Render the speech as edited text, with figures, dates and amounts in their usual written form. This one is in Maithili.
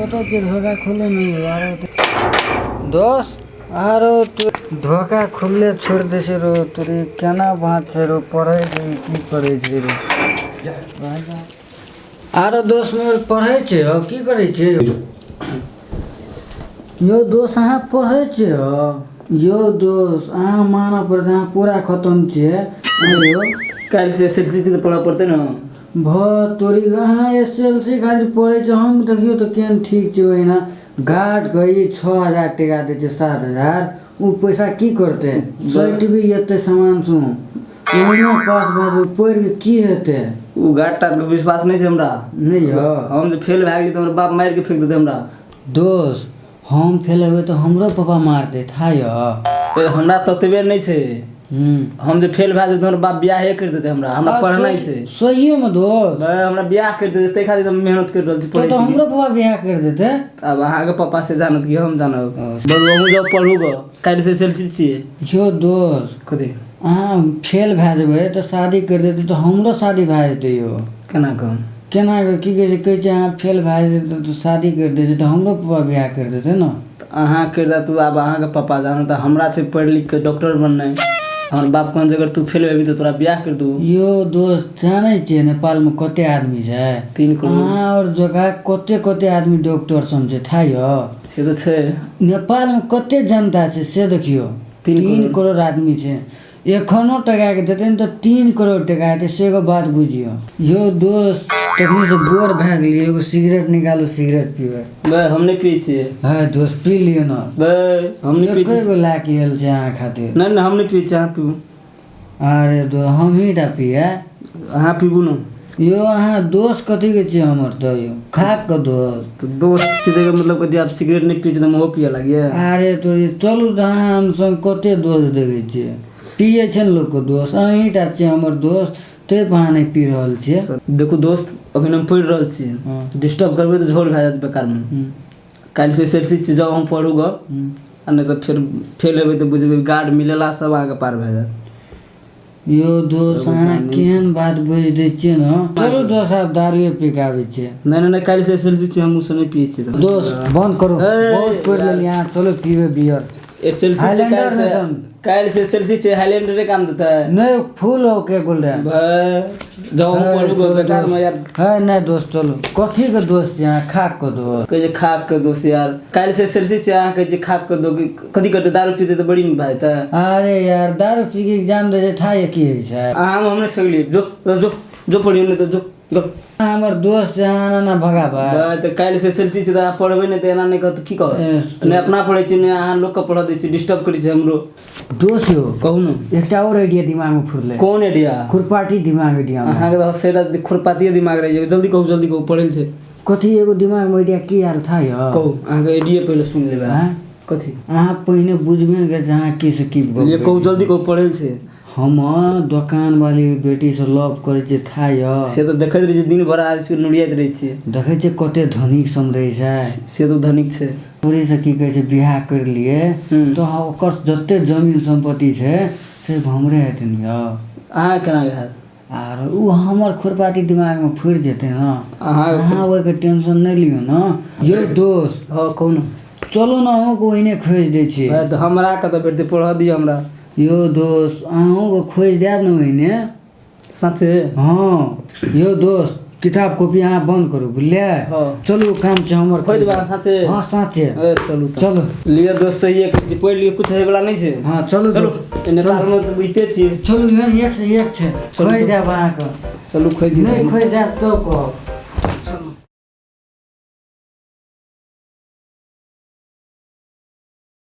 कतऽ छै धोखा खुलले नहि यौ आरो दोस्त आरो तू धोखा खुलले छोड़ि दै छै रो तोरी केना बात छै रो पढ़ै छै की करै छै रो आरो दोस्त मोर पढ़ै छै हौ की करै छै यौ दोस्त अहाँ पढ़ै छियै हौ यौ दोस्त अहाँ मानऽ पड़त अहाँ पूरा खतम छियै यौ काल्हि से एस एल सी तऽ पढ़ऽ पड़तै ने भऽ तोरी अहाँ एस एल सी खाली पढ़ै छियै हम देखियौ तऽ केहन ठीक छै ओहिना गार्ड कहै 6000 टाका दै छै 7000 ओ पैसा की करतै सटि भी जेतै सामान सुन ओहिना पास भए जेबै पढ़ि कऽ की हेतै ओ गार्ड टार्डके विश्वास नहि छै हमरा नहि यौ हम जे फेल भए गेली तऽ हमर बाप मारिके फेंक देतै हमरा दोस्त हम फेल हेबै तऽ हमरो पापा मार देत हा यौ ए, हमरा ततबे नहि छै हम जे फेल भए जेबै तऽ हमर बाप बियाहे करि देतै हमरा हमरा पढ़नाइ छै सहिएमे दोस्त बे, हमरा बियाह करि देतै ताहि खातिर हम मेहनत करि रहल छी तऽ पढ़ै तऽ छी हमरो पापा बियाह करि देतै आब अहाँके पापा से जानत कि हम जानब बरू अहूँ जाउ पढ़ू गऽ काल्हि से एस एल सी छियै यौ दोस्त कथी अहाँ फेल भए जेबै तऽ शादी करि देतै तऽ हमरो शादी भए जेतै यौ केना कऽ केना कऽ की कहै छै कहै छै अहाँ फेल भए जेतै तऽ शादी करि दै छै तऽ हमरो पापा बियाह करि देतै ने तऽ अहाँ करि देत आब अहाँके पापा जानो तऽ हमरा छै पढ़ि लिख कऽ डॉक्टर बननाइ हमर बाप कहन जे अगर तू फेल हेबही तऽ तोरा बियाह करि देबौ यौ दोस्त जानै छियै नेपालमे कते आदमी छै 3 करोड़ अहाँ आओर जगह कते कते आदमी डॉक्टर सब छै था यौ से तऽ छै नेपालमे कते जनता छै से देखियौ 3 3 करोड़ आदमी छै एखनो टकाके देतै ने तऽ 3 करोड़ टका हेतै से एगो बात बुझियौ यौ दोस्त तखने से बोर भए गेलियै एगो सिगरेट निकालू सिगरेट पीबै बे हम नहि पियै छियै है दोस्त पी लियौ ने बे हम नहि पियै एको छियै गो लए के आयल छै अहाँ खातिर नहि नहि हम नहि पियै छियै अहाँ पीबू अरे दोस्त हमही टा पियै अहाँ पीबू ने यौ अहाँ दोस्त कथीके छियै हमर तऽ यौ खाक के दोस्त तऽ दोस्त सीधे के मतलब कथी आब सिगरेट नहि पियै छै तऽ हम ओहो पियऽ लागियै अरे तो चलू तऽ अहाँ हम संग कते दोस्त देखै छियै पियै छै ने लोकके दोस्त अहीँ टा छियै हमर दोस्त ताहि पर अहाँ नहि पी रहल छियै देखू दोस्त अखन हम पढ़ि रहल छी डिस्टर्ब करबै तऽ झोल भए जायत बेकारमे काल्हि से एस एल सी छी जाउ हम पढ़ू गऽ आ नहि तऽ फेर फेल हेबै तऽ बुझबै गार्ड मिलेला सब अहाँके पार भए जायत यौ दोस्त अहाँ केहन बात बुझि दै छियै ने चलू दोस्त आब दारुए पी कऽ आबै छियै नहि नहि नहि काल्हि से एस एल सी छी हम ओसभ नहि पियै छियै दोस्त बन्द करू बहुत पढ़ि लेलियै अहाँ चलू पीबै बियर एस एल सी छै काल्हि से काल्हि से एस एल सी छै हाईलैंडरे काम देतै नहि फूल हो के गोल्डन भाय जाउ हम पढ़ू गऽ बेकार में यार है नहि दोस्त चलू कथी के दोस्त छियै अहाँ खाक के दोस्त कहै छै खाक के दोस्त यार काल्हि से एस एल सी छै अहाँ कहै छै खाक के दोस्त कथी करतै दारू पीतै तऽ बड़ी नीक भए जेतै अरे यार दारू पी के एग्जाम दै छै था की होइ छै अहाँ हम नहि सकलियै जो जो जो पढ़ियौ नहि तऽ जो जो हमर दोस्त छै अहाँ एना भगाबै तऽ काल्हि से एस एल सी छै तऽ अहाँ पढ़बै नहि तऽ एना नहि कहत की कहब नहि अपना पढ़ै छी नहि अहाँ लोकके पढ़ऽ दै छी डिस्टर्ब करै छी हमरो दोस्त यौ कहू ने एकटा आओर आइडिया दिमागमे फुरलै कोन आइडिया खुरपाटी दिमाग आइडिया अहाँके तऽ सेटा खुरपातिए दिमाग रहै छै जल्दी कहू जल्दी कहू पढ़ै छै कथी एगो दिमागमे आइडिया की आयल था यौ कहू अहाँके आइडिया पहिले सुनि लेबै कथी अहाँ पहिने बुझबे ने करै अहाँ की से की गप कहू जल्दी कहू पढ़ै छै हम दोकान वाली बेटी से लव करै छियै था यौ से तऽ देखैत रहै छियै दिन भरि आज नुरियाइत रहै छियै देखै छियै कते धनिक सब रहै छै से तऽ धनिक छै तोरे से की कहै छै बियाह करि लिए तऽ ओकर जते जमीन सम्पत्ति छै से हमरे हेतै ने यौ अहाँ केना हैत आर ओ हमर खुरपाती दिमागमे फुरि जेतै ने अहाँ ओहिके टेंशन नहि लियौ ने यौ दोस्त हँ कहू ने चलू ने अहूँके ओहिने खोजि दै छी तऽ हमरा कतऽ भेटतै पढ़ऽ दिअ हमरा यौ दोस्त अहूँके खोजि देब ने ओहिने सचे हँ यौ दोस्त किताब कॉपी अहाँ बंद करू बुझलियै हँ। चलू काम छै हमर खोजि देबै अहाँ साँचे हँ साँचे ए चलू तऽ चलू लिअ दोस्त सही है पढ़ि लिअ कुछ होइवला नहि छै हँ चलू चलू दोस्त नेपालमे तऽ बुझिते छियै चलू एहन एक से एक छै चलू खोजि देब अहाँके चलू खोजि दियौ नहि खोजि देब तऽ कहब